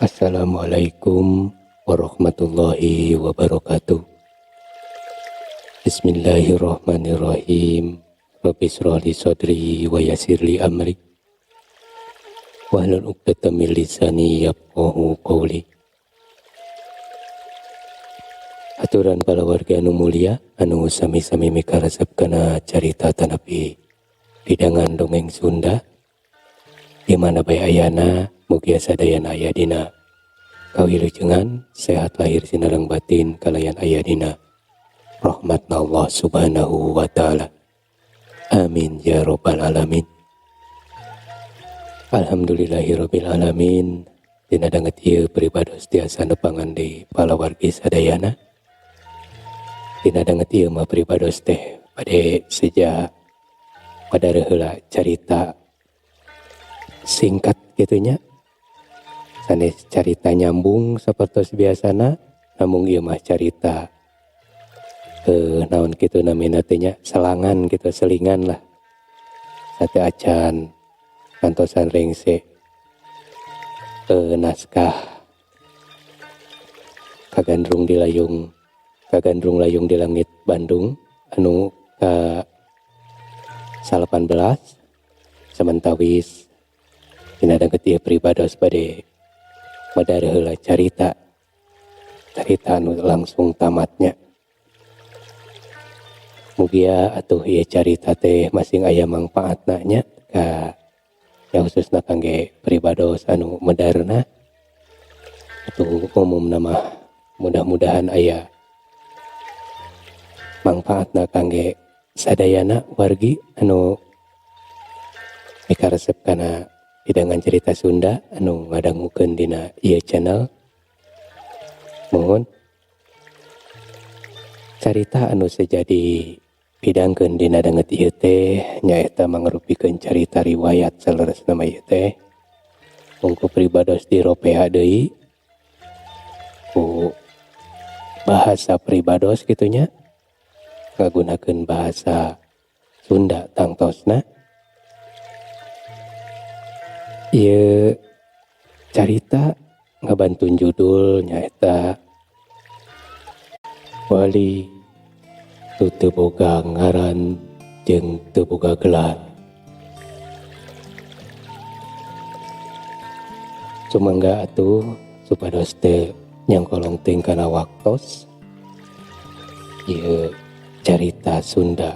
Assalamualaikum warahmatullahi wabarakatuh. Bismillahirrahmanirrahim. Rabbi shrah li sadri wa yassir li amri. Wahlul 'uqdatam min lisani yafqahu qawli. Aturan palawargi anu mulia anu sami-sami mikaresep kana carita tanapi hidangan dongeng Sunda di mana bae ayana, mugia sadayana aya dina kawilujengan sehat lahir sinareng batin kalayan aya dina rahmatna Allah Subhanahu wa taala. Amin ya robbal alamin. Alhamdulillahirabbil alamin. Dina danget ieu pribados tiasa nepangan di palawargi sadayana. Dina danget ieu mah pribados teh bade seja pada heula carita singkat kitu nya. Sanes carita nyambung sapertos biasana, namun ieu mah carita naon kitu namina teh nya, selangan gitu, selingan lah. Sateuacan kantosan rengse naskah Kagandrung di Layung, Kagandrung Layung di Langit Bandung anu ka 18. Samentawis dina danget ieu pribados bade medar heula carita carita anu langsung tamatnya. Mugia atuh ieu carita teh masing aya mangpaatna nya ka ya, khususna kangge pribados anu medarna atau umumna mah, mudah-mudahan aya mangpaatna kangge sadayana wargi anu mikaresep kana hidangan cerita Sunda anu ngadangukeun dina ieu channel. Mohon carita anu seja dipidangkeun dina danget ieu teh nyaeta mangrupikeun carita riwayat. Saleresna mah ieu teh mung ku pribados diropea deui ku bahasa pribados kitu nya, ngagunakeun bahasa Sunda. Tangtosna ieu carita ngabantun judul nyaeta Wali Nu Teu Boga Ngaran jeung Teu Boga Gelar. Sumangga atuh, supados teu nyangkolong teuing kana waktos, ieu carita Sunda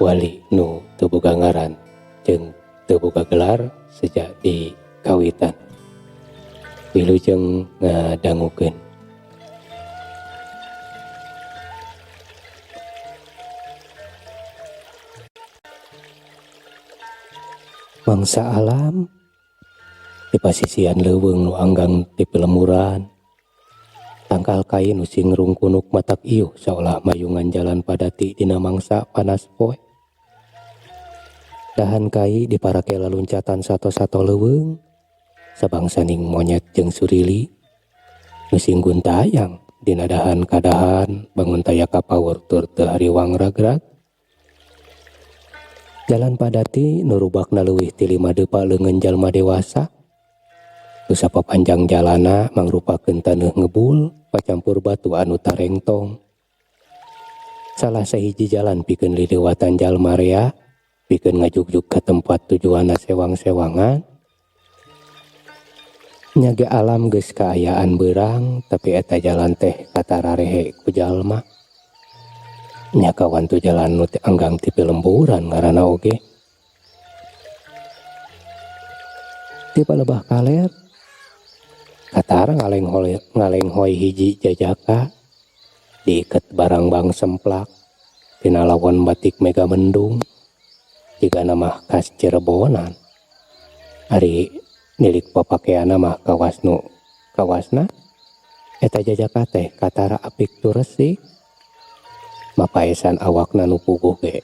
Wali Nu Teu Boga Ngaran jeung Teu Boga Gelar seja dikawitan. Wilujeng ngadangukeun. Mangsa alam di pasisian leuweung nu anggang ti pilemburan, tangkal kai nu singrung kunuk matak iuh saolah mayungan jalan padati dina mangsa panas poe. Dahan kai diparake laluncatan sato-sato leuweung sabangsaning monyet jeung surili nu sing guntayang dina dahan kadahan bangun taya kapaur tur teu hariwang ragrag. Jalan padati nu rubakna leuwih ti 5 depa leungeun jalma dewasa. Nu sapapanjang jalana mangrupakeun taneuh ngebul pacampur batu anu tarengtong. Salah sahiji jalan pikeun liliwatan jalma rea pikeun ngajugjug ka tempat tujuanna sewang-sewangan. Nya ge alam geus kaayaan beurang, tapi eta jalan teh katara rehe ku jalma. Nya kawan tu jalan nu anggang ti pilemburan ngaranna oge. Ti palebah kaler katara ngalenghoy hiji jajaka diiket barangbang semplak tina lawon batik mega mendung, jigana mah khas Cirebonan. Ari nilik papakeanna mah kawas nu kawasna eta jajaka teh katara apik tur resik. Mapaesan awakna nu puguh ge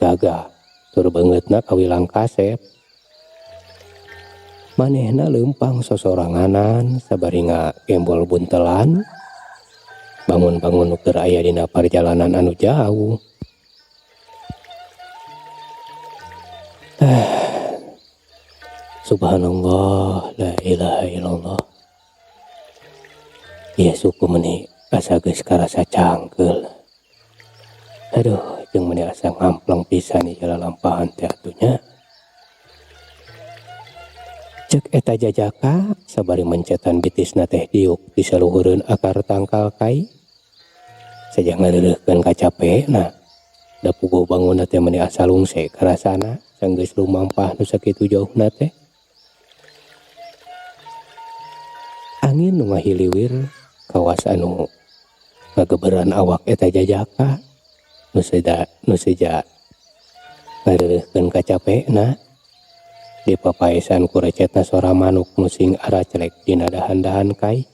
gagah tur beungeutna kawilang kasep. Manehna leumpang sosoranganan sabari ngagembol buntelan, bangun-bangun nu keur aya dina parjalanan anu jauh. Subhanallah, la ilaha illallah. Ieu suku meuni asa geus karasa cangkeul. Aduh, jeung meuni asa ngampleng pisan ieu lalampahan teh atuh nya. Cek eta jajaka sabari mencetan bitisna teh diuk di saluhureun akar tangkal kai. Saja ngareureuhkeun kacapena. Da puguh bangunna teh meuni asa lungse karasana sanggeus lumampah nu sakitu jauhna teh. Angin nu ngahiliwir kawas anu ngageberan awak eta jajaka nu seda nu seja ngareureuhkeun kacapena dipapaesan ku recetna sora manuk nu sing araclek dina dahan-dahan kai.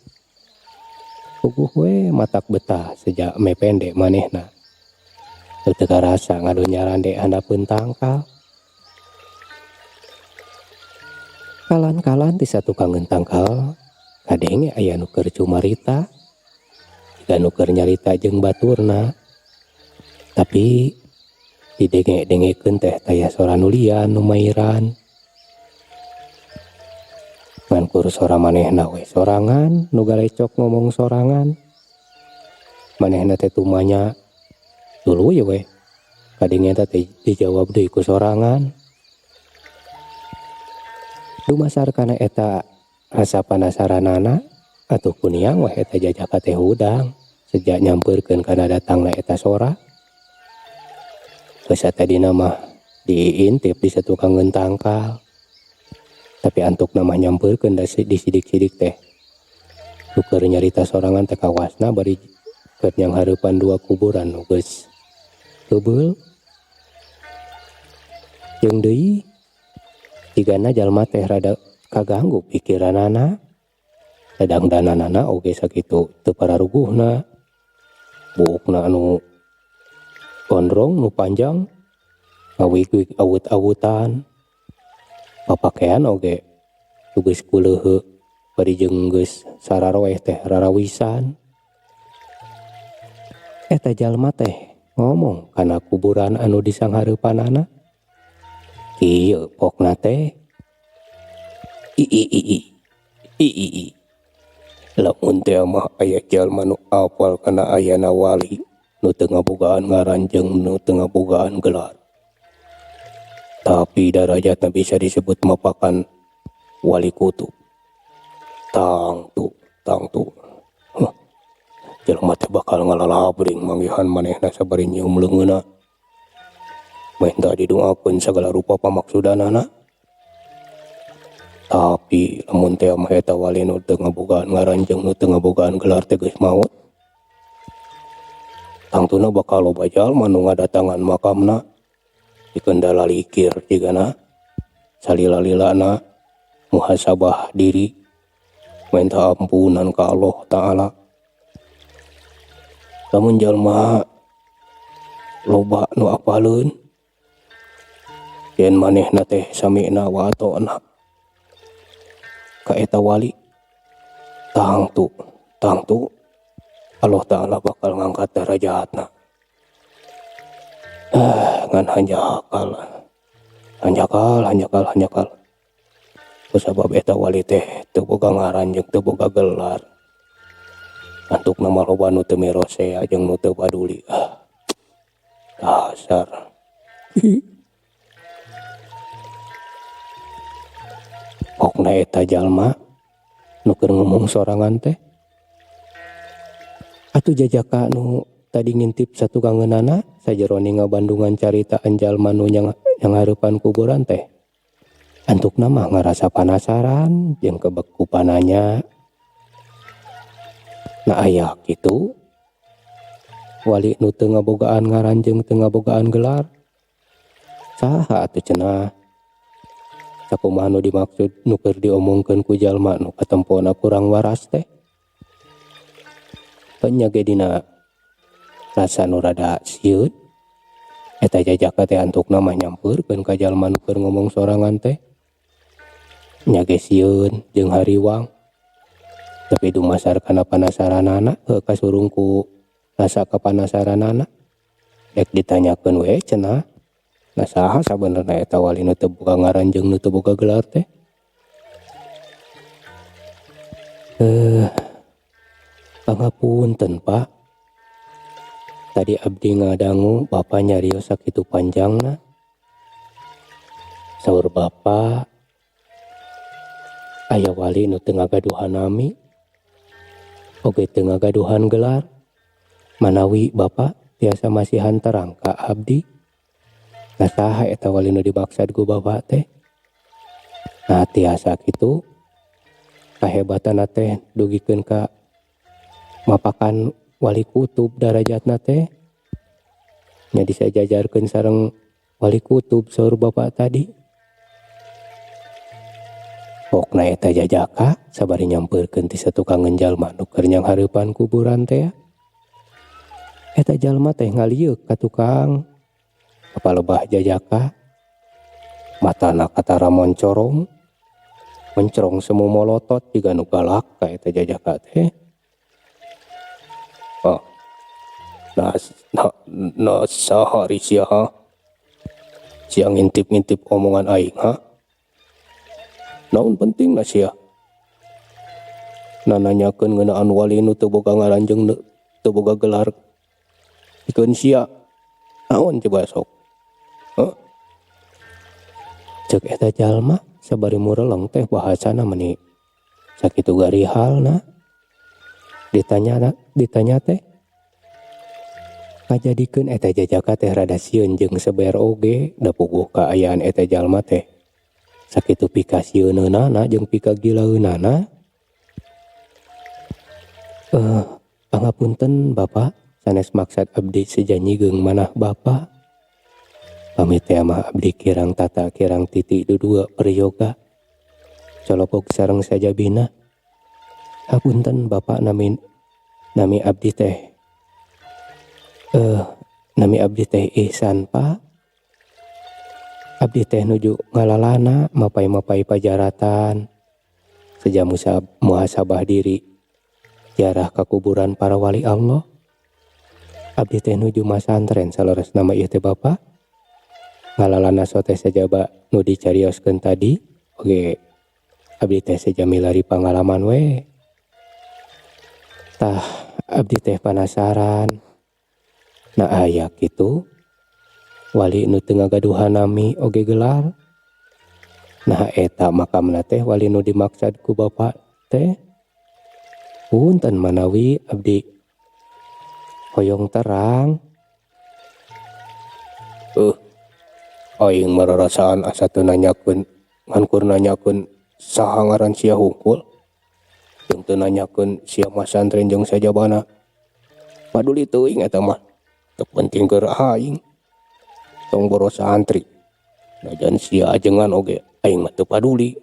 Puguh we matak betah seja mepende manehna. Nu teu karasa ngadon nyarande handapeun tangkal. Kalan-kalan ti satukangeun tangkal kadenge aya nu keur cumarita, jiga nu keur nyarita jeung baturna. Tapi didenge-dengekeun teh taya sora nu lian nu mairan. Ngan kur sora manehna we sorangan nu galecok ngomong sorangan. Manehna teh tumanya tuluy we kadenge teh dijawab deui ku sorangan. Dumasar kana eta rasa panasaranana atuh kuniang weh eta jajaka teh hudang sejak nyampeurkeun kana datangna eta sora. Geus tadina mah diintip di satukangeun tangkal. Tapi antukna mah nyampeurkeun da disidik-sidik teh. Nu keur nyarita sorangan teh kawasna bari keur nyanghareupan dua kuburan nu geus keubeul. Jeung deui jigana jalma teh rada kaganggu pikiranana. Dadangdananana oge sakitu teu pararuguhna. Buukna anu gondrong nu panjang ngawig-wig awut-awutan. Papakean oge nu geus kuleuheu bari jeung geus sararoeh teh rarawisan. Eta jalma teh ngomong kana kuburan anu disanghareupanana. Kieu pokna teh. I i i i i i i. Lamun teh mah aya jalma nu apal kana ayana wali nu teu ngabogaan ngaran jeung nu teu ngabogaan gelar. Tapi darajatna bisa disebut mapakan wali kutub. Tangtu, tangtu. Huh. Jelema teh bakal ngalalabring manggihan manehna sabari nyium leungeunna. Menta didoakeun sagala rupa pamaksudanana. Tapi lamun teh mah eta wali nu teu ngabogaan ngaran jeung nu teu ngabogaan gelar teh geus maot. Tangtuna bakal loba jalma nu ngadatangan makamna. Dikendala likir jigana salila-lilana muhasabah diri minta ampunan ka Allah Ta'ala. Lamun jalma loba nu apaleun yen manehna teh sami'na wa ata'na ka eta wali, tangtu tangtu Allah Ta'ala bakal ngangkat darajatna. Ngan hanjakal hanjakal hanjakal hanjakal kusabab eta wali teh teu boga ngaran jeung teu boga gelar. Antukna mah loba nu teu mirosea jeung nu teu paduli. Dasar. Pokna eta jalma nu keur ngomong sorangan teh. Atuh jajaka nu tadi ngintip satukangeunana sajerone ngabandungan caritaan jalma nu nyanghareupan kuburan teh. Antukna mah ngarasa panasaran jeung kebek ku pananya. Na aya kitu wali nu teu ngabogaan ngaran jeung teu ngabogaan gelar. Saha atuh cenah? Sakumaha nu dimaksud nu keur diomongkeun ku jalma nu katempona kurang waras teh? Nya ge dina rasa nu rada sieun. Eta jajaka teh antukna mah nyampeurkeun ka jalma nu keur ngomong sorangan teh. Nya ge sieun jeung hariwang. Tapi dumasar kana panasaranana heuh kasurung ku rasa kapanasaranana. Rek ditanyakeun we cenah. Nah saha sabenerna eta wali nu teu boga ngaran jeung nu teu boga gelar teh? Eh, pangapunten, Pak. Tadi abdi ngadangu Bapak nyarios sakitu panjangna. Saur Bapak aya wali nu teu ngagaduhan nami oge teu ngagaduhan gelar. Manawi Bapak tiasa masihan terang ka abdi. Nah, saha eta wali nu dimaksud ku Bapak teh? Nah, tiasa kitu kahebatan teh dugikeun ka mapakan wali kutub darajatna teh nya, disajajarkeun sareng wali kutub saur Bapak tadi. Pokna eta jajaka sabari nyampeurkeun ti satukangeun jalma nu keur nyanghareupan kuburan teh. Eta jalma teh ngalieuk ka tukang ka palebah jajaka, matana katara moncorong mencrong, semu molotot jiga nu galak ka eta jajaka teh. Oh. Nah, nah, nah, saha ari sia, ha? Sia ngintip-ngintip omongan aing, ha? Naon pentingna sia? Nananyakeun ngeunaan wali nu teu boga ngaran jeung teu boga gelar. Pikeun sia. Naon coba sok? Hah? Cek eta jalma sabari mureleng teh, bahasana meni sakitu garihalna. Ditanya ditanya teh ngajadikeun eta jajaka teh rada sieun jeung seber oge, da puguh kaayaan eta jalma teh sakitu pikasieunana jeung pikagilaeunana. Eh, pangapunten, Bapak, sanes maksad abdi seja nyigeung manah Bapak. Pami teh mah abdi kirang tata kirang titi dudua peryoga. Colopog sareng sajabina. Hapunten, Bapak, nami nami abdi teh nami abdi teh Ihsan, Pak. Abdi teh nuju ngalalana mapay-mapay pajaratan. Seja muhasabah diri ziarah ka kuburan para wali Allah. Abdi teh nuju masantren saleresna mah ieu teh, Bapak. Ngalalana teh sajaba nu dicarioskeun tadi oge abdi teh seja milari pangalaman we. Tah, abdi teh panasaran. Nah, aya kitu wali nu teu ngagaduhan nami oge gelar. Nah, eta makamna teh wali nu dimaksud ku Bapak teh. Punten manawi abdi hoyong terang. Aing mararasaan asa teu nanyakeun, ngan keur nanyakeun saha ngaran sia hungkul. Jeung teu nanyakeun sia masantren jeung sajabana. Paduli teuing eta mah. Teu penting keur aing. Tong boro santri. Najan sia ajengan oge aing mah teu paduli.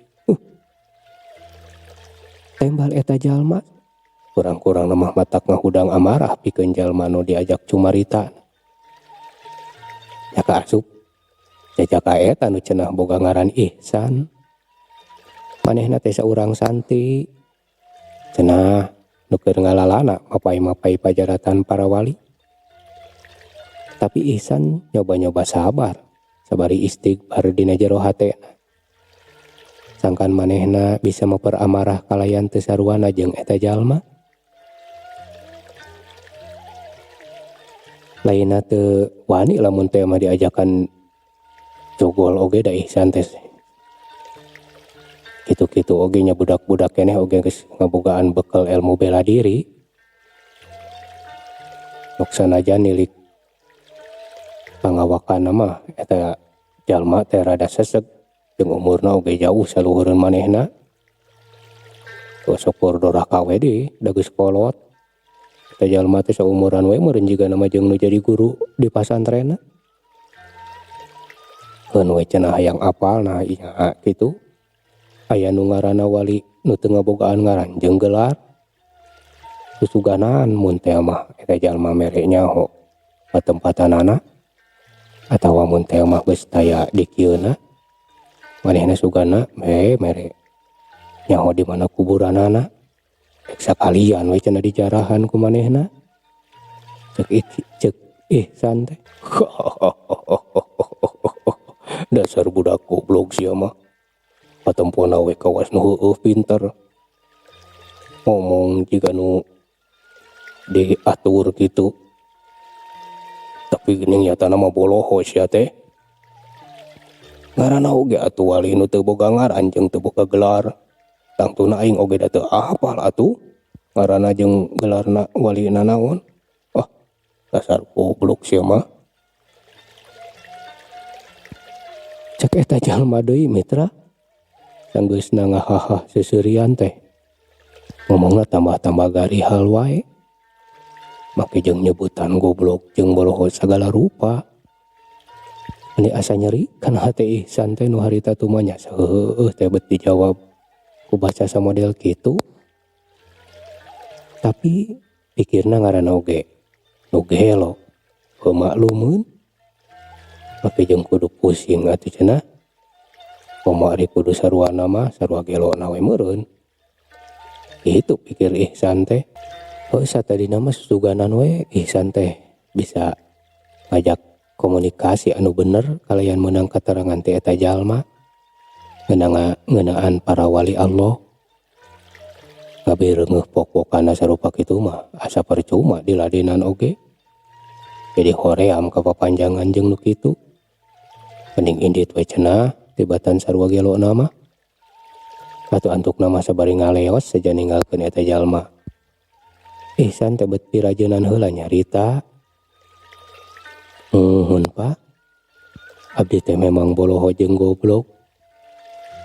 Tembal eta jalma, kurang-kurang mah matak ngahudang amarah pikeun jalma nu diajak cumarita. Nya kaasup jajaka eta nu cenah boga ngaran Ihsan. Manehna teh saurang santri. Cenah nu keur ngalalana mapay-mapay pajaratan para wali. Tapi Ihsan nyoba-nyoba sabar sabari istighfar dina jero hatena. Sangkan manehna bisa meper amarah kalayan teu saruana jeung eta jalma. Lainna teu wani lamun teh mah diajakan cogol oge, da Ihsan teh kitu-kitu oge nya budak-budak keneh oge geus ngabogaan bekel ilmu bela diri. Sok sanajan nilik pangawakanna mah eta jalma teh rada seseg jeung umurna oge jauh saluhureun manehna. Syukur doraka we deui da geus kolot. Eta jalma teh saumuran we meureun jigana mah jeung nu jadi guru di pasantrenna. Keun we cenah hayang apal nah nya kitu. Aya nu ngaranna wali nu teu ngabogaan ngaran jeung gelar. Susuganan mun teh mah eta jalma mere nyaho patempatanana atawa mun teh mah geus taya dikieuna manehna sugana we mere nyaho di mana kuburanana. Rek sakalian we cenah dijarahan ku manehna. Cek Ihsan teh. Dasar budak goblok sia mah. Patempona we kawas nu heueuh pinter. Ngomong jiga nu diatur kitu. Tapi geuning nyatana mah boloho sia teh. Ngaranna oge atuh wali nu teu boga ngaran jeung teu boga gelar. Tangtuna aing oge da teu apal atuh ngaranna jeung gelarna walina naon. Ah, dasar goblok sia mah. Cek eta jalma deui mitra. Sanggeusna ngahahah seuseurian teh. Ngomongna tambah-tambah garihal wae. Make jeung nyebutan goblok jeung boloho sagala rupa. Meni asa nyeri kana hate Ihsan teh nu harita tumanya seheueuh teh bet dijawab ku baca samodel kitu. Tapi pikirna ngaranna oge nu gelo heuh maklumeun. Make jeung kudu pusing atuh cenah. Komo ari kudu saruana mah sarua gelona we meureun. Kitu pikir Ihsan teh. Heuh satadina mah susuganan we Ihsan teh bisa ngajak komunikasi anu bener kalayan meunang katerangan ti eta jalma ngeunaan para wali Allah. Ngabireungeuh pok-pokana sarupa kitu mah asa percuma diladenan oge. Jadi hoream kapapanjangan jeung nu kitu. Mending indit we cenah tibatan sarua gelona mah. Atuh antukna mah sabari ngaleos saja ninggalkeun eta jalma. Ihsan teh bet pirajeunan heula nyarita. Nuhun Pak, abdi teh memang boloho jeung goblok.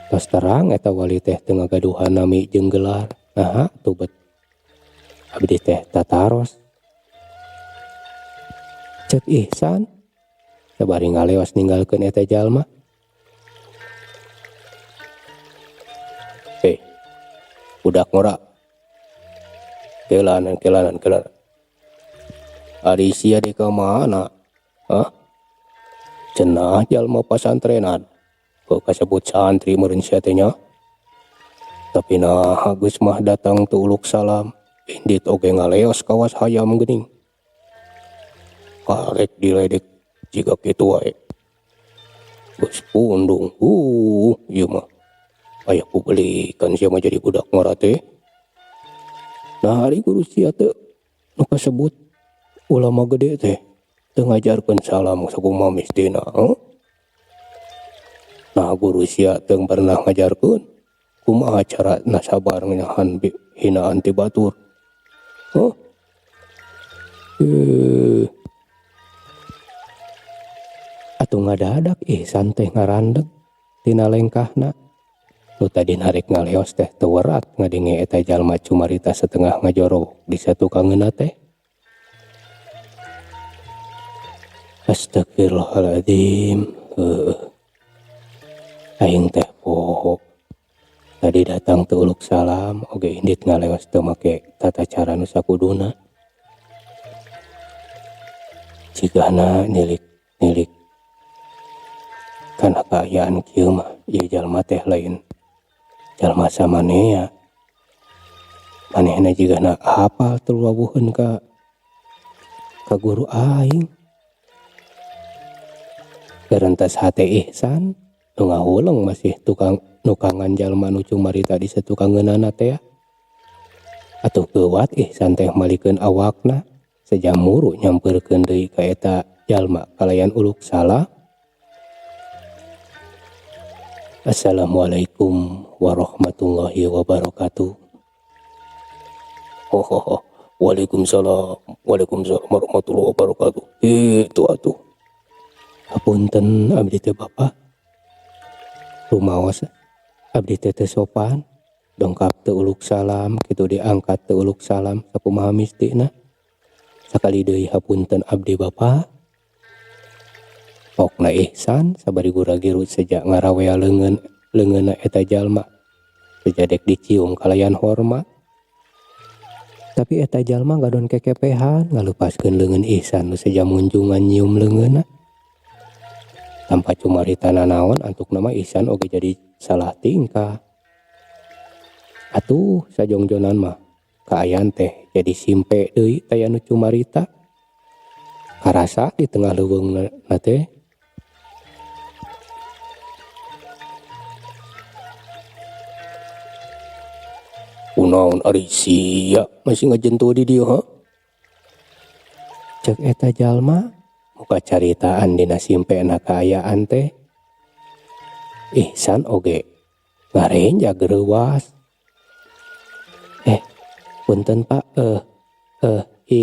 Tos terang eta wali teh teu ngagaduhan nami jeung gelar. Naha atuh bet abdi teh tataros. Cek Ihsan sabari ngaleos ninggalkeun eta jalma. Budak ngora. Kelanan, kelanan, kelanan. Ari sia di ka mana? Hah? Cenah jalma pasantrenan. Kok kasebut santri meureun sia teh nya? Tapi naha geus mah datang teu uluk salam. Indit oge ngaleos kawas hayam geuning. Karek diledek jiga kitu wae. Geus pundung, ieu mah. Aya kubelikan sia mah jadi budak ngora teh. Nah ari guru sia teh nu kasebut ulama gede teh teu ngajarkeun salam sakumaha mistina. Huh? Nah guru sia teu pernah ngajarkeun kumaha cara nasabar nginahan hinaan ti batur. Huh? Atuh ngadadak Ihsan teh ngarandeg tina lengkahna. Nu tadi narek ngaleos teh teu werat ngadenge eta jalma cumarita setengah ngajorowok di satukangeunna teh. Astagfirullahaladzim. Heueuh. Aing teh poho. Tadi datang teu uluk salam oge indit ngaleos teu make tata cara nu sakuduna. Cigana nilik-nilik kana kaayaan kieu mah ieu jalma teh lain jalma samanea. Manehna jigana apal teu wawuheun ka guru aing. Gerentas hate Ihsan nu ngahuleng masih tukang nukangan jalma nu cumarita di satukangeunana teh. Atuh geuwat Ihsan teh malikeun awakna sejamuru nyampeurkeun deui ka eta jalma kalayan uluk salah. Assalamualaikum warahmatullahi wabarakatuh. Hohoho. Waalaikumsalam. Waalaikumsalam warahmatullahi wabarakatuh. Itu atuh. Hapunten abdi teh Bapak. Rumaos abdi teh teu sopan. Dongkap teu uluk salam kitu diangkat teu uluk salam sakumaha mistina. Sakali deui hapunten abdi Bapak. Pokna Ihsan sabari gura-giru sejak ngarawea leungeunna eta jalma. Sejadek dicium kalayan hormat. Tapi eta jalma gadon kekepehan ngalepaskeun leungeun Ihsan nu seja munjungan nyium leungeunna. Tanpa cumarita nanaon antukna mah Ihsan oge jadi salah tingkah. Atuh sajongjonan mah kaayaan teh jadi simpe deui taya nu cumarita. Karasa di tengah leuweungna teh. Kunaon ari sia masih ngajentul di dieu ha? Cek eta jalma muka caritaan dina simpena kaayaan teh. Ihsan oge ngarenja gereuwas. Punten Pak, eh eh i,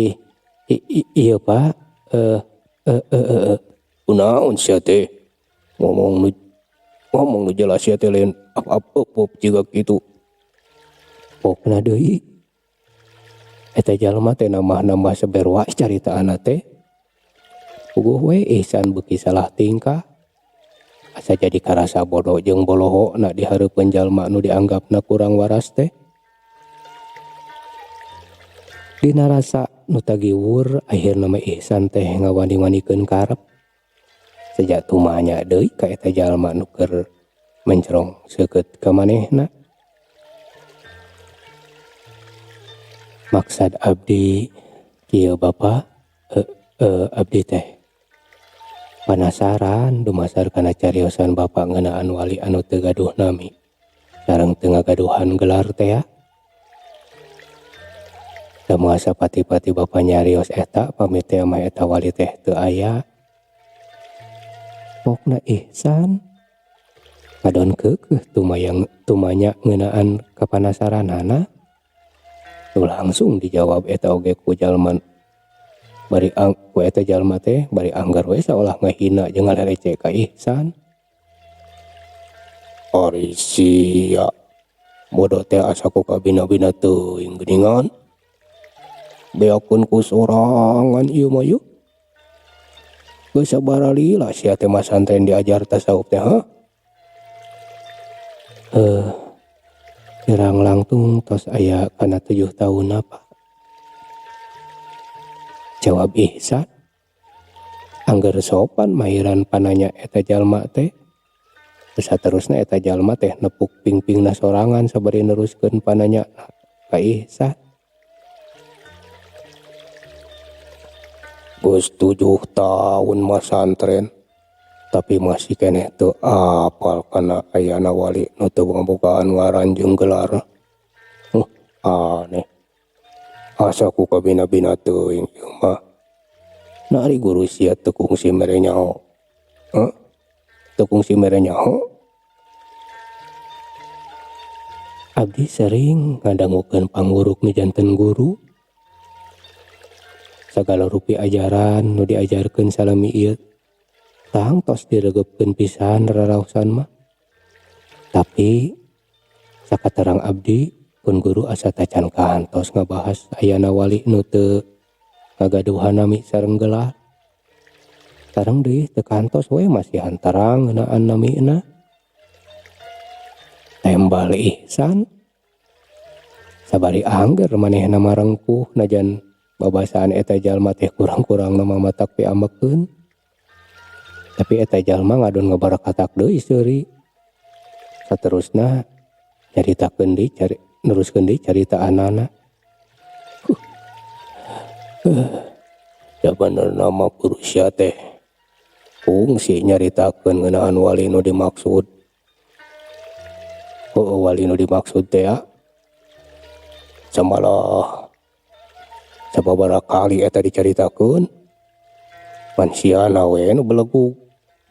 i, i iya Pak, eh eh eh eh, eh. Kunaon sia teh? Ngomong nu jelas sia teh lain ap-ap jiga kitu. Pokna deui eta jalma teh nambah-nambah seber wae caritaanna teh. Puguh we Ihsan beuki salah tingkah. Asa jadi karasa bodoh jeung bolohona di hareupeun jalma nu dianggapna kurang waras teh. Dina rasa nu tagiwur akhirna mah Ihsan teh ngawani-wanikeun karep. Sejak tumanya deui ka eta jalma nu keur mencerong seukeut ka manehna. Maksad abdi kieu Bapa, abdi teh panasaran dumasar kana cariosan Bapa ngeunaan wali anu teu gaduh nami sareng teu ngagaduhan gelar teh ya. Da moal sapati-pati Bapa nyarios eta pamit teh mah eta wali teh teu aya. Pokna Ihsan ngadon keukeuh tumanya ngeunaan kapanasaranana. Tuh langsung dijawab eta oge ku jalma bari ku eta jalma teh bari anggar we saolah ngahina jeung ngalerece ka Ihsan. Ari sia bodoh teh asa ku kabina-bina teuing geuningan. Beakeun ku sorangan ieu mah yeuh. Geus sabaraha lila sia teh masantren diajar tasawuf teh ha? Kirang langkung tos aya kana 7 tahun apa? Jawab Ihsan. Angger sopan mahiran pananya eta jalma teh. Saterusna eta jalma teh nepuk pingpingna sorangan sabari neruskeun pananya ka Ihsan. Geus 7 tahun masantren tapi masih keneh teu apal kana ayana wali nu teu ngabogaan ngaran jeung gelar. Aneh. Asa ku kabina-bina teuing ieu mah. Na ari guru sia teu kungsi mere nyaho. Hah? Teu kungsi mere nyaho? Abdi sering ngadangukeun panguruk nu janten guru. Sagala rupi ajaran nu diajarkeun salami ieu tangtos diregepkeun pisan raraosan mah. Tapi sakaterang abdi pun guru asa tacan kantos ngabahas ayana wali nu teu ngagaduhan nami sareng gelar. Sareng deui teu kantos we masihan terang ngeunaan namina. Tembal Ihsan sabari angger manehna marengkuh najan babasaan eta jalma teh kurang-kurang nama matak piambekeun. Tapi eta jalma ngadon ngabarakatak deui seuri. Saterusna nyaritakeun deui cari neruskeun deui caritaanana. Ya bener nama guru sia teh kungsi nyaritakeun ngeunaan wali nu dimaksud. Heueuh wali nu dimaksud teh ya. Samalah sababaraha kali eta dicaritakeun. Pan siana we nu belegug,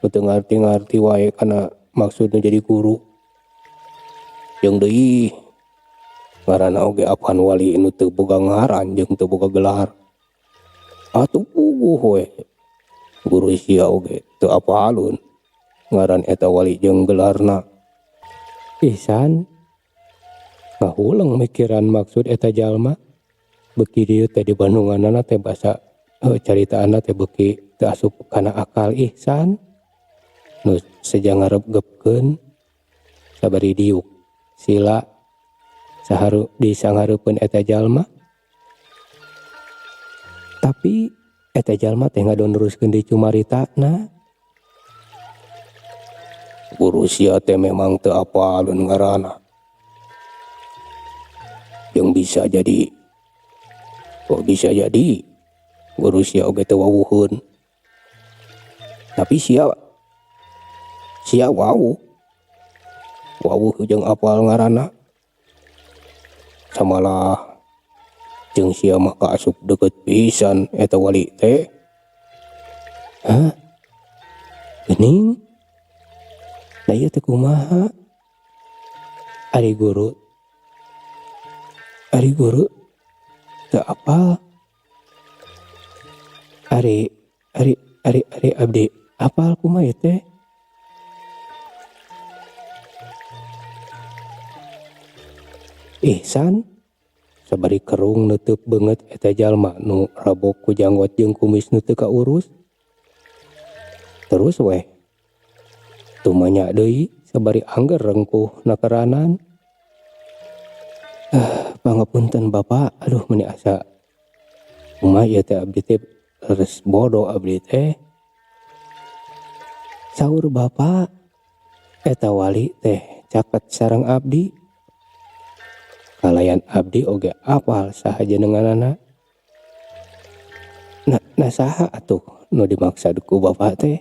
nu teu ngarti-ngarti wae kana maksud nu jadi guru. Jeung deui ngaranna oge apan wali nu teu boga ngaran jeung teu boga gelar. Atuh puguh we guru sia oge teu apalun ngaran eta wali jeung gelarna. Ihsan ngahuleng mikiran maksud eta jalma. Beuki dieu teh di Bandunganana teh basa caritaanna teh beuki teu asup kana akal Ihsan. Nu seja ngaregepkeun sabari diuk sila saharu di sanghareupeun eta jalma. Tapi eta jalma teh ngadon neruskeun deui cumaritana. Guru sia teh memang teu apalun ngaranna. Jeung bisa jadi, oh bisa jadi guru sia oge teu wawuheun. Tapi sia wawuh. Wawuh jeung apal ngaranna. Samalah jeung sia mah kaasup deukeut pisan eta wali teh. Hah? Geuning? Da ieu teh kumaha? Ari guru Ari guru teu apal. Ari ari ari ari abdi apal kumaha ieu teh? Ihsan sabari kerung neuteub beungeut eta jalma nu rabok ku janggot jeung kumis nu teu kaurus. Terus weh tumanya deui sabari angger rengkuh nakeranan. Pangapunten Bapak, aduh meuni asa kumaha ieu teh abdi teh leres bodoh abdi teh. Saur Bapak eta wali teh caket sareng abdi. Kalayan abdi oge apal saha jenenganana. Na, na saha atuh nu dimaksud ku Bapak teh?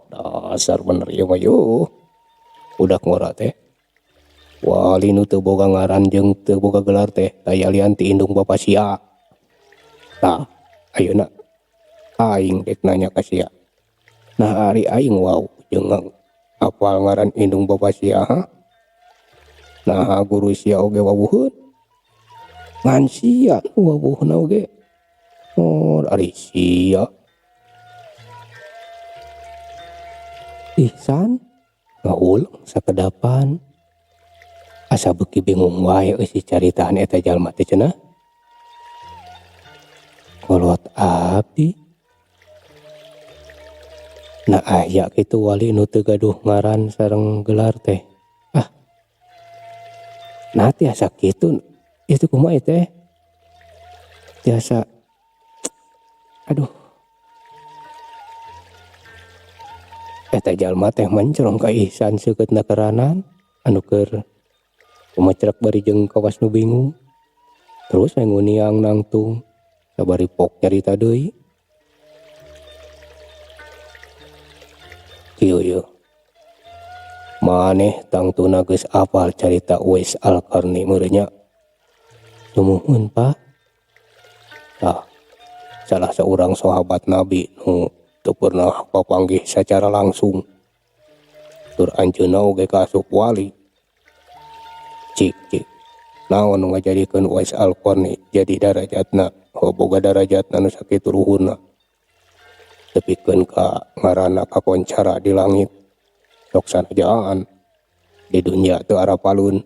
Dasar bener ieu mah yuh. Budak ngora teh. Wali nu teu boga ngaran jeung teu boga gelar teh taya lian ti indung bapa sia. Tah, ayeuna aing dek nanya ka sia. Nah ari aing wau jeung apal ngaran indung bapa sia ha? Nah guru sia oge wawuheun. Ngan sia nu wawuhna oge. Oh, ari sia. Ihsan ngahuleng sakedapan. Asa beuki bingung wae eusi caritaan eta jalma teh cenah. Kolot abdi. Nah aya kitu wali nu teu gaduh ngaran sareng gelar teh. Ah. Nah tiasa kitu itu kumaha ieu teh? Tiasa aduh. Eta jalma teh mencrong ka Ihsan seukeut nakeranan anu keur kumacrek bari jeung kawas nu bingung. Terus we nguniang nangtung sabari pok nyarita deui. Kieu yeuh. Maneh tangtuna geus apal carita Uwais Al-Qarni meureun nya. Sumuhun, Pak. Tah, salah saurang sahabat Nabi nu teu pernah papanggih sacara langsung. Tur anjeunna oge kaasup wali. Cik cik. Naon nu ngajadikeun Uwais Al-Qarni jadi darajatna, boga darajatna nu sakitu luhurna. Tepikeun ka ngaranna kakoncara di langit. Sok sanajaan di dunia teu arapalun.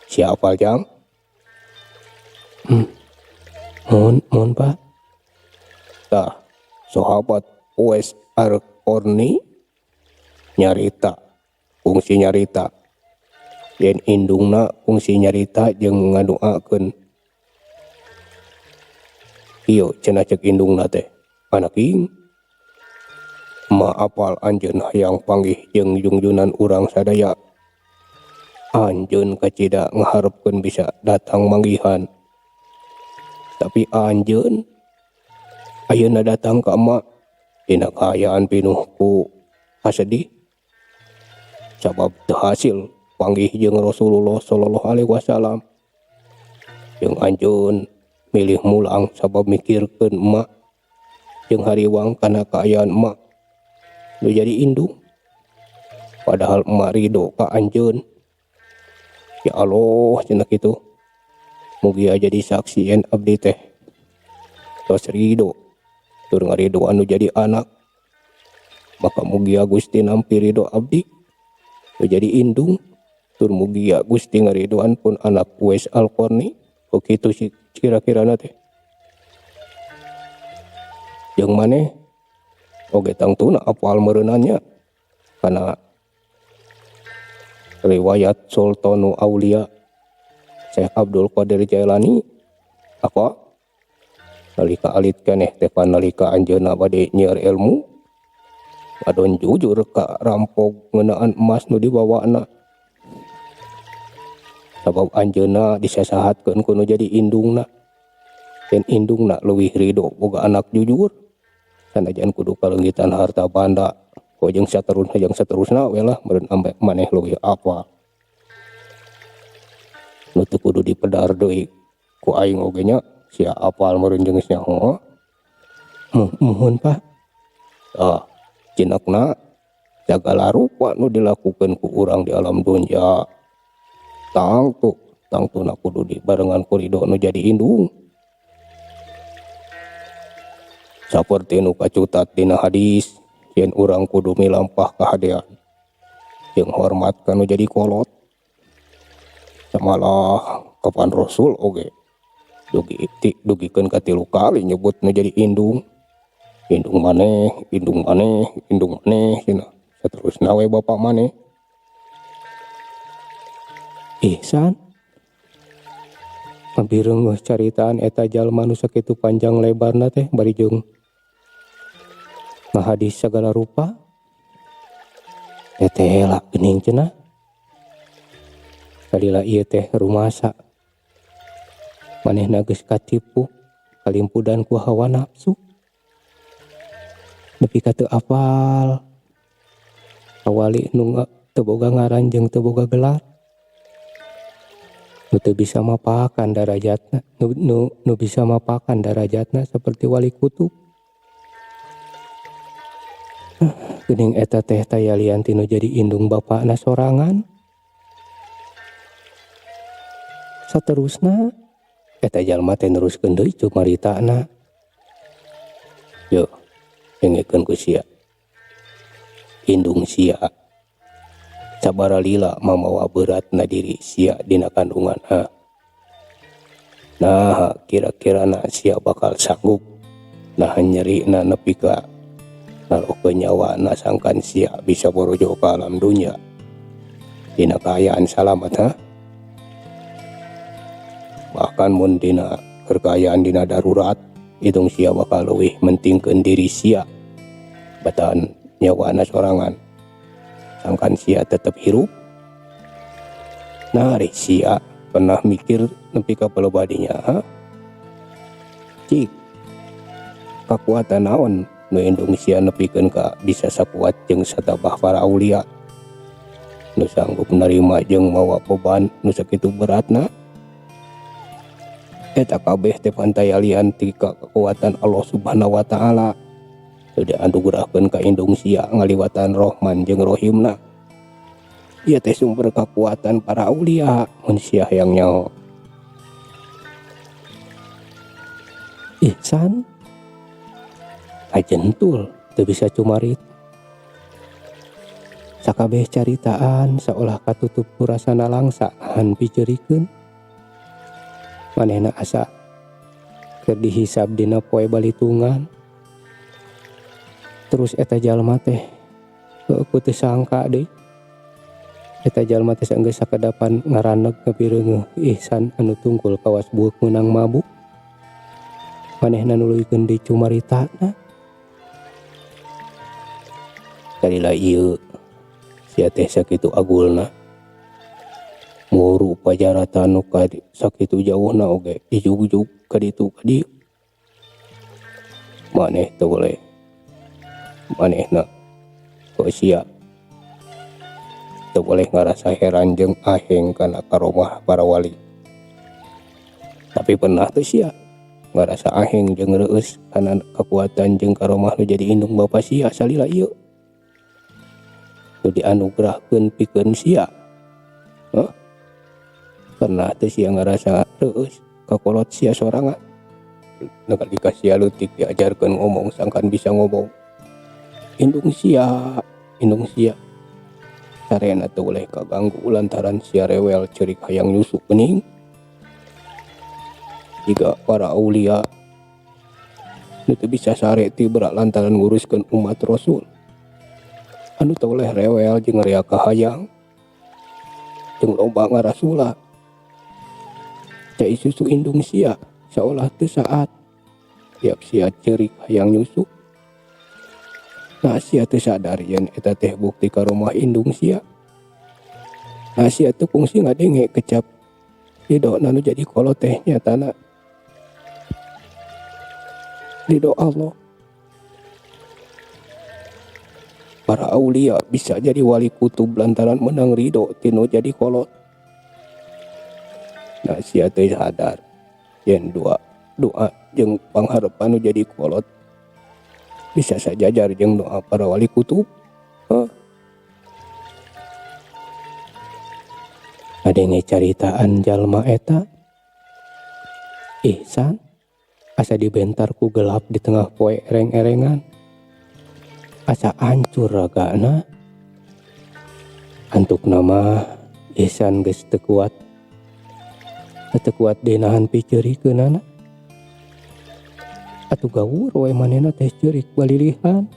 Sia apal jang? Mohon, mohon Pak. Tah, sahabat Uwais Al-Qarni nyarita, fungsi nyarita. Yen indungna fungsi nyarita jeung ngadoakeun. Ieu cenah ceuk indungna teh, anak ing. Ma apal anjeun hayang panggih jeung jungjunan urang sadaya. Anjeun kacida ngaharepkeun bisa datang manggihan. Tapi anjeun ayeuna datang ka emak dina kaayaan pinuh ku kasedih. Sabab teu hasil panggih jeung Rasulullah sallallahu alaihi wasallam. Jeung anjeun milih mulang sabab mikirkeun emak jeung hariwang kana kaayaan emak nu jadi indung. Padahal emak ridho ka anjeun. Ya Allah cenah kitu. Mugia jadi saksi yen abdi teh tos ridho tur ngarido anu jadi anak. Maka mugia Gusti nampi ridho abdi nu jadi indung tur mugia Gusti ngaridoan pun anak Uwais Al-Qarni. Begitu sih kira-kirana teh. Jeung maneh oge tangtuna apal meureunannya kana riwayat Sultanul Aulia Syekh Abdul Qadir Jailani apa nalika alit keneh teh nalika anjeunna bade nyiar ilmu adon jujur ka rampok ngeunaan emas nu dibawana sabab anjeunna disasahatkeun ku nu jadi indungna dan indungna leuwih ridho boga anak jujur sanajan kudu kaleunggitan harta banda. Oh jeung saterusna jeung saterusna we lah meureun ambe maneh leuwih apal. Nu teu kudu dipedar deui ku aing oge nya sia apal meureun jeung geus nyaho. Muhun Pak. Tah cinakna sagala rupa nu dilakukeun ku urang di alam dunya tangtu tangtuna kudu dibarengan ku ridho nu jadi indung. Saperti nu kacutat dina hadis yen urang kudu milampah kahadean jeung hormat ka nu jadi kolot. Samalah kapan Rasul oge dugi ti dugikeun ka 3 kali nyebut nu jadi indung. Indung maneh, indung maneh, indung maneh cenah. Saterusna we bapak maneh. Ihsan ngabireungeuh caritaan eta jalma nu sakitu panjang lebarna teh bari jeung ngahadis sagala rupa. Teteh lah geuning cenah. Salila ieu teh rumasa. Manehna geus katipu kalimpudan ku hawa nafsu. Nepi ka teu apal. Kawali nu teu boga ngaran jeung teu boga gelar. Nu teu bisa mapakan darajatna, nu bisa mapakan darajatna seperti wali kutub. Geuning eta teh taya lian ti nu jadi indung bapakna sorangan. Saterusna eta jalma teh neruskeun deui cumaritana. Yo, dengekeun ku sia. Indung sia sabara lila mamawa beratna diri sia dina kandungan. Ha. Nah, kira-kira na sia bakal sanggup nahan nyeri na nepi ka narohkeun nyawa na sangkan sia bisa borojo ka alam dunya dina kaayaan salamat. Ha? Bahkan mun dina kekayaan dina darurat hitung sia bakal leuwih mentingkeun diri sia batan nyawana sorangan sangkan sia tetep hirup. Nah, ari sia pernah mikir nepi ka palebadinya, ha? Cik, kakuatan naon nu indung sia nepikeun ka bisa sakuat jeung satabah para aulia nu sanggup narima jeung mawa beban nu sakitu beratna. Eta kabeh teh pantayalian ti kekuatan Allah Subhanahu wa taala. Nu dianugerahkeun ka indung sia ngaliwatan Rohman jeung Rohimna. Ieu teh sumber kekuatan para aulia mun sia hayang nyaho. Ihsan kajentul teu bisa cumarit. Sakabeh caritaan saolah katutup ku rasa nalangsa nahan piceurikeun. Manehna asa keur dihisab dina poe balitungan. Terus eta jalma teh heueuh ku teu sangka deui. Eta jalma teh saenggeus sakedapan ngaraneg ngapireungeuh Ihsan anu tungkul kawas bueuk meunang mabuk. Manehna nuluykeun deui cumaritana. Salila ieu sia teh sakitu agulna. Muru pajaratan nu sakitu jauhna oge dijugjug ka ditu ka dieu. Maneh teu boleh. Manehna ku sia teu boleh ngarasa heran jeung aheng kana karomah para wali. Tapi pernah teu sia ngarasa aheng jeung reueus kana kakuatan jeung karomah nu jadi indung bapa sia salila ieu. Nu dianugerahkeun pikeun sia. Hah? Pernah teu sia ngarasa reueus kakolot sia sorangan. Nu kalika sia leutik diajarkeun ngomong sangkan bisa ngomong. Indung sia sarena teu boleh kaganggu lantaran sia rewel ceurik hayang nyusu geuning. Jiga para aulia nu teu bisa sare tibra lantaran nguruskeun umat Rasul. Anu teu boleh rewel jeung rea kahayang jeung loba ngarasula. Cai susu indung sia saolah teu saat tiap sia ceurik hayang nyusu. Nah, sia teu sadar yen eta teh bukti karomah indung sia. Nah, sia teu kungsi ngadenge kecap ridona nu jadi kolot teh nyatana ridho Allah. Para aulia bisa jadi wali kutub lantaran menang ridho ti nu jadi kolot. Nah, sia teu sadar yen dua doa jeung pangharepan nu jadi kolot bisa sajajar jeung doa para wali kutub. Hah? Ngadenge caritaan jalma eta, Ihsan asa dibentar ku gelap di tengah poe ereng-erengan. Asa hancur ragana. Antukna mah Ihsan geus teu kuat. Teu kuat deui nahan piceurikeunana. Atuh gawur we manehna teh ceurik balilihan.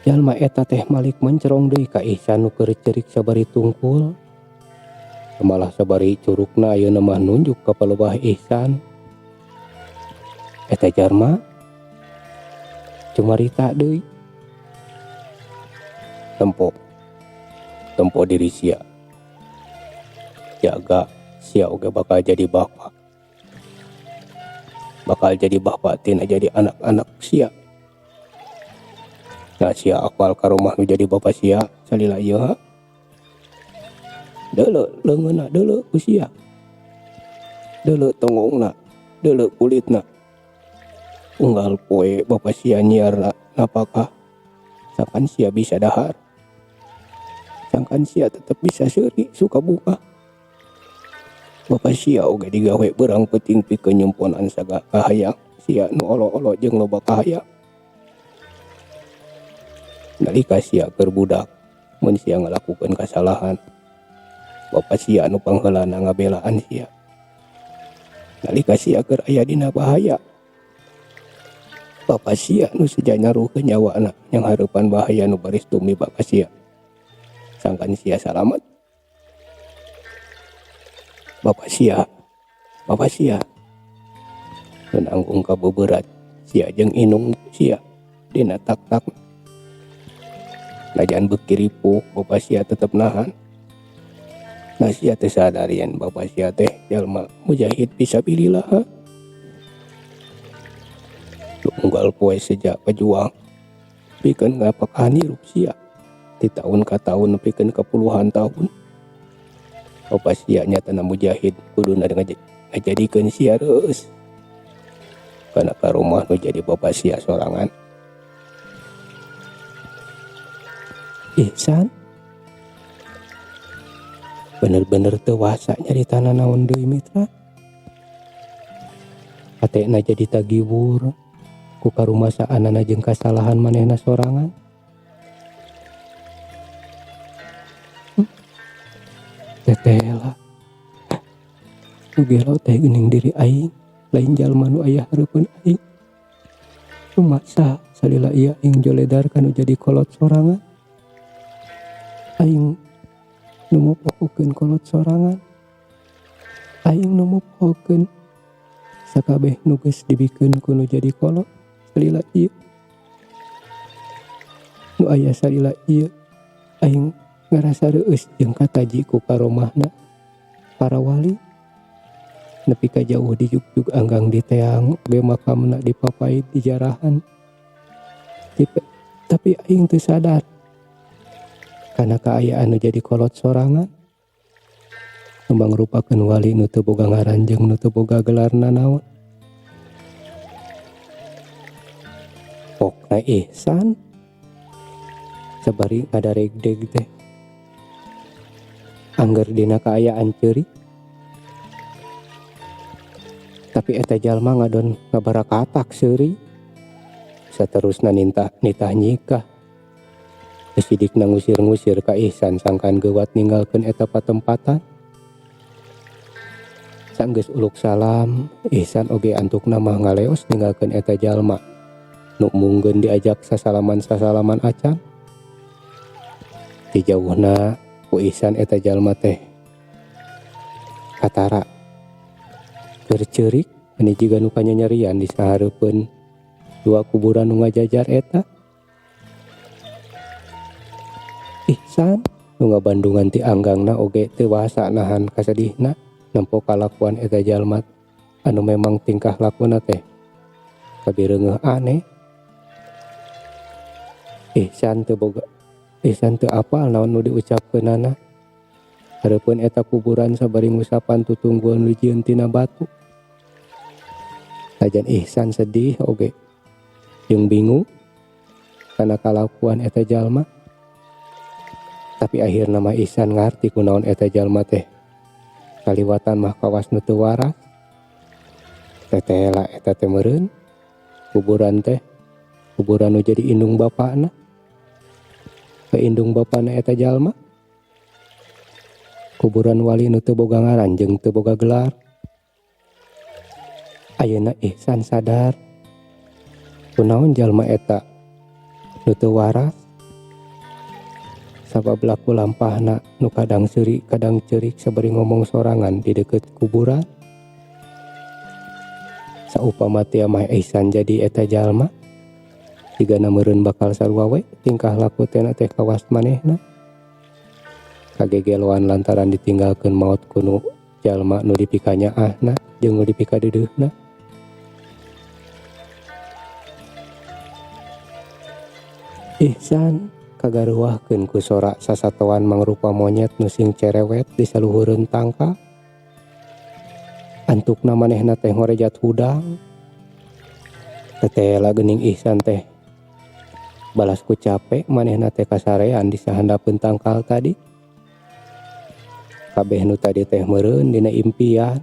Jalma eta teh malik mencerong deui ka Ihsan nu keur ceurik sabari tungkul. Malah sabari curukna ayeuna mah nunjuk ka palebah Ihsan. Eta jalma cumarita deui. Tempo. Tempo diri sia. Jaga sia oge bakal jadi bapak. Bakal jadi bapak tina jadi anak-anak sia. Nah, sia apal ka rumah nu jadi bapak sia salila ieu ha. Deuleu leungeunna, deuleu ku sia. Deuleu tonggongna, deuleu kulitna. Unggal poe bapak sia nyiar napakah sangkan sia bisa dahar. Sangkan sia tetep bisa seuri suka buka. Bapak sia oge digawe beurang peuting pikeun nyemponan sagala kahayang sia nu olo-olo jeung loba kahayang. Nalika sia keur budak, mun sia ngalakukeun kasalahan, bapak sia nu pangheulana ngabelaan sia. Nalika sia keur aya dina bahaya, bapak sia nu seja nyaruhkeun nyawana nyanghareupan bahaya nu baris tumiba ka sia. Sangkan sia salamet. Bapak sia, bapak sia nu nanggung kabeberat sia jeung indung sia dina tak-tak. Najan beuki ripuh, bapak sia tetep nahan. Nah, sia teh sadar yen bapak sia teh jalma mujahid fisabilillah. Nu unggal poe seja pejuang pikeun ngapakahan hirup sia ti taun ka taun nepikeun ka puluhan tahun. Bapak sia nyatana mujahid kuduna ngajadikeun sia reueus kana karomah nu jadi bapak sia sorangan. Ihsan bener-bener teu wasa nyaritana naon deui mitra. Hatena jadi tagiwur ku karumasaanana jeung kasalahan manehna sorangan. Tetela nu gelo teh geuning diri aing lain jalma nu aya hareupeun aing. Rumasa salila ieu aing joledar kanu jadi kolot sorangan. Aing nu mopohokeun kolot sorangan. Aing nu mopohokeun sakabeh nu geus dibikeun ku nu jadi kolot salila ieu. Nu aya salila ieu aing ngarasa reueus jeung kataji ku karomahna para wali. Nepi ka jauh dijugjug anggang diteang oge makamna dipapait dijarahan. Tapi aing teu sadar kana kaayaan nu jadi kolot sorangan. Nu mangrupakeun wali nu teu boga ngaran jeung nu teu boga gelar nanaon. Pokna Ihsan sabari ngadaregdeg teh angger dina kaayaan ceurik. Tapi eta jalma ngadon ngabarakatak seuri. Saterusna nitah nyikah. Kesidikna ngusir-ngusir ka Ihsan sangkan geuwat ninggalkeun eta patempatan. Sanggeus uluk salam, Ihsan oge antukna mah ngaleos ninggalkeun eta jalma. Nu munggeun diajak sasalaman-sasalaman acan. Ti jauhna ku Ihsan eta jalma teh katara keur ceurik meni jiga nu kanyanyarian di sahareupeun dua kuburan nu ngajajar eta. Ihsan nu ngabandungan ti anggangna oge teu wasa nahan kasedihna nempo kalakuan eta jalma anu memang tingkah lakuna teh kabireungeuh aneh. Ihsan teu boga, Ihsan teu apal naon nu diucapkeunana. Hareupeun eta kuburan sabari ngusapan tutungguan nu dijieun tina batu. Najan Ihsan sedih oge jeung bingung kana kalakuan eta jalma. Tapi akhirna mah Ihsan ngarti kunaon eta jalma teh kaliwatan mah kawas nu teu waras. Tetela eta teh meureun kuburan teh, kuburan nu jadi indung bapana. Ke indung bapana eta jalma. Kuburan wali nu teu boga ngaran jeung teu boga gelar. Ayeuna Ihsan sadar kunaon jalma eta nu teu waras. Sabab laku lampahna nu kadang seuri kadang ceurik sabari ngomong sorangan di deukeut kuburan. Saupama tia mah Ihsan jadi eta jalma, jigana meureun bakal sarua we tingkah laku teh teh kawas manehna. Kagegeloan lantaran ditinggalkeun maot ku nu jalma nu dipikanyaahna jeung nu dipikadeudeuna. Ihsan kagaruahkeun ku sora sasatoan mangrupa monyet nu sing cerewet di saluhureun tangkal. Antukna manehna teh ngorejat hudang. Tetela geuning Ihsan teh balas ku cape manehna teh kasarean di sahandapeun tangkal tadi. Kabeh nu tadi teh meureun dina impian.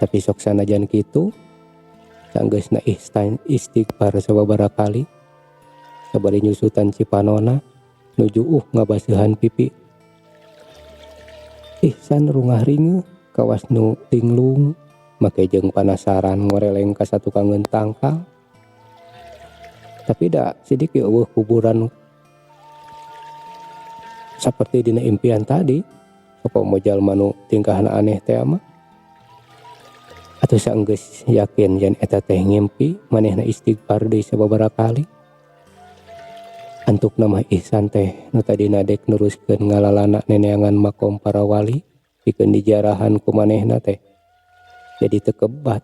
Tapi sok sanajan kitu sanggeusna Ihsan istighfar sababaraha kali. Sabari nyusutan cipanona nuju ngabaseuhan pipi. Ihsan rungah ringeuh kawas nu tinglung make jeung panasaran ngoreleng ka satukangeun tangkal. Tapi da sidik ge eueuh kuburan saperti dina impian tadi. Komo jalma nu tingkahna aneh teh mah. Atuh saenggeus yakin yen eta teh ngimpi, manehna istighfar deui sababaraha kali. Antukna mah Ihsan teh nu tadina dek neruskeun ngalalana neneangan makom para wali pikeun dijarahan ku manehna teh jadi teu kebat.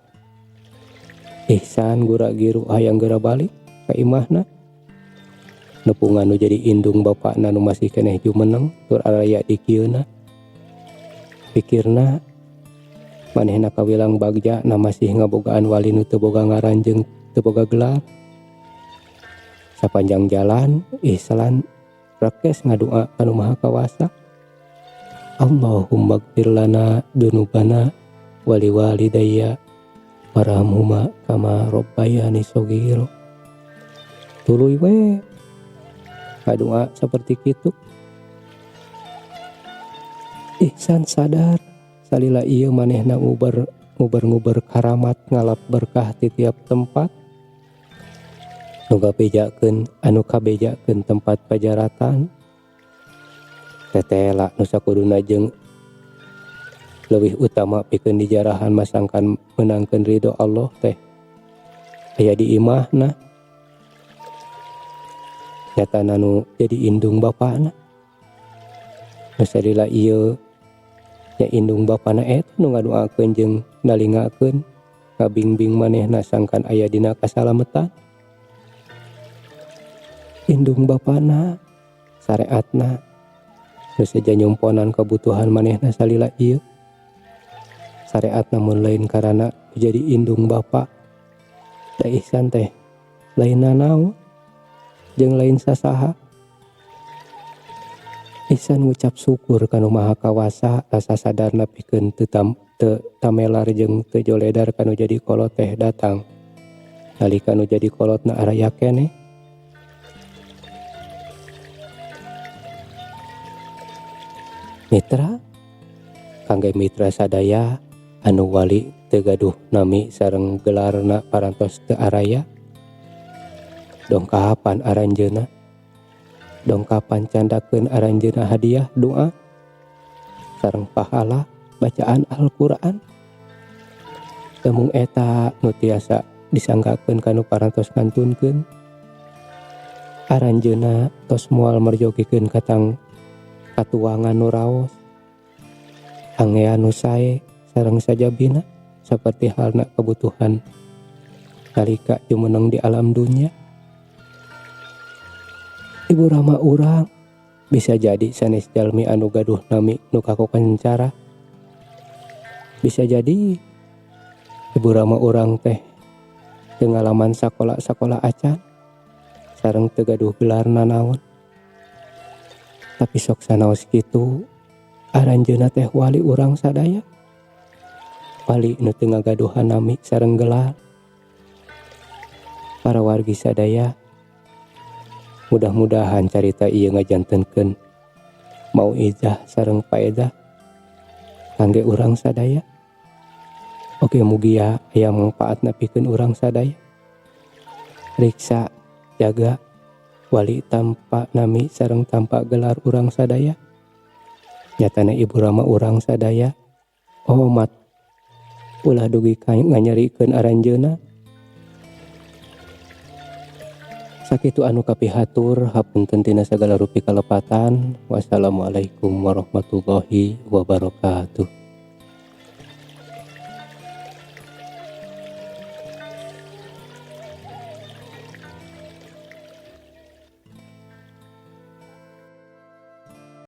Ihsan gura-giru hayang geura balik ka imahna. Nepungan nu jadi indung bapakna nu masih keneh jumeneng tur araya di kieuna. Pikirna manehna kawilang bagja na masih ngabogaan wali nu teu boga ngaran jeung teu boga gelar. Sapanjang jalan Ihsan rekes ngadua ka nu Maha Kawasa. Allahumma gfir lana dzunubana wa liwalidayya warhamhuma kama rabbayani shaghira. Tuluy we ngadua saperti kitu. Ihsan sadar salila ieu manehna nguber-nguber karamat ngalap berkah di tiap tempat. Nu kabejakeun, anu kabejakeun tempat pajaratan. Tetela nu sakuduna jeung leuwih utama pikeun dijarahan masangkan meunangkeun ridho Allah teh aya di imahna. Nyatana nu jadi indung bapana. Nu salila ieu nya indung bapana eta nu ngadoakeun jeung nalingakeun ngabingbing manehna sangkan aya dina kasalametan. Indung bapana sareatna nu seja nyumponan kebutuhan manehna salila ieu. Sareatna mun lain karana jadi indung bapa da Ihsan teh lain nanaon jeung lain sasaha. Ihsan ngucap syukur ka nu Maha Kawasa rasa sadarna pikeun teu tamelar jeung teu joledar kanu jadi kolot teh datang nalika nu jadi kolotna araya keneh. Mitra kangge mitra sadaya anu wali teu gaduh nami sareng gelarna parantos teu araya. Dongkapan aranjeunna, dongkapan candakeun aranjeunna hadiah doa sareng pahala bacaan Al-Qur'an. Temung eta nu tiasa disanggakeun kanu parantos ngantunkeun. Aranjeunna tos moal merjogikeun katang katuangan nu raos, angean nu sae sareng sajabina saperti halna kebutuhan nalika jumeneng di alam dunya. Ibu Rama urang bisa jadi sanes jalmi anu gaduh nami nu kakoncara. Bisa jadi Ibu Rama urang teh teu ngalaman sakola-sakola acan sareng teu gaduh gelar nanaon. Tapi sok sanaos kitu, aranjeunna teh wali urang sadaya, wali nu teu ngagaduhan nami sareng gelar. Para wargi sadaya, mudah-mudahan carita ieu ngajantenkeun mauizah sareng paedah kangge urang sadaya. Oke, mugia aya mangpaatna pikeun urang sadaya. Riksa jaga wali tanpa nami sareng tanpa gelar urang sadaya, nyatana Ibu Rama urang sadaya. Omat ulah dugi ka nganyerikeun aranjeunna. Sakitu anu kapihatur, hapunten tina sagala rupi kalepatan. Wassalamualaikum warahmatullahi wabarakatuh.